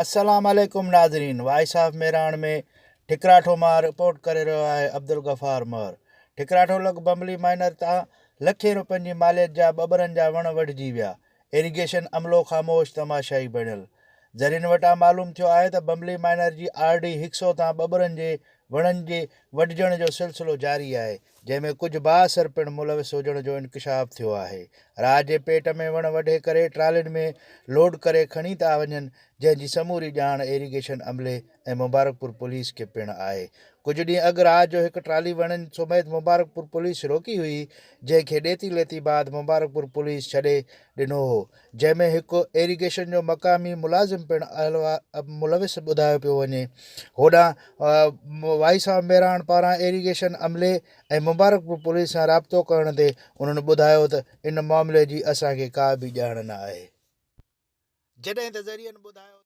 السلام عليڪم ناظرين وائس آف مهراڻ ۾ ٺڪراٺو مان رپورٽ ڪري رهيو آهي عبدالغفار مهر ٺڪراٺو لڳ بمبلي مائنر تان لکين روپين جي ماليت جا ٻٻرن جا وڻ وڍجي ويا ايريگيشن عملو خاموش تماشائي بڻيل ذريعن وٽان معلوم ٿيو آهي ته بمبلي مائنر جي آر ڊي هڪ سئو تان ٻٻرن جي وڻن جي وڍجڻ جو سلسلو جاري آهي جنهن ۾ ڪجهه بااثر پڻ ملوث هجڻ جو انڪشاف ٿيو آهي. رات جي پيٽ ۾ وڻ وڍي ڪري ٽرالين ۾ لوڊ ڪري کڻي ٿا وڃن، جنهن جي سموري ڄاڻ ايريگيشن عملي ۽ مبارڪپور پوليس کي پڻ آهي. ڪجهه ڏينهن اڳ رات جو هڪ ٽرالي وڻن سميت مبارڪپور پوليس روڪي هئي، جنهن کي ڏيتي ليتي بعد مبارڪپور پوليس ڇڏي ڏنو هو. جنهن ۾ هڪ ايريگيشن جو مقامي ملازم پڻ ملوث ٻڌايو پيو وڃي. هوڏانهن وائس آف مهراڻ پاران ايريگيشن عملي ۽ مبارڪپور پوليس سان رابطو ڪرڻ تي انهن ٻڌايو ته ان معاملي جي اسان کي ڪا به ڄاڻ نه آهي. جڏهن ته ذريعن ٻڌايو ته.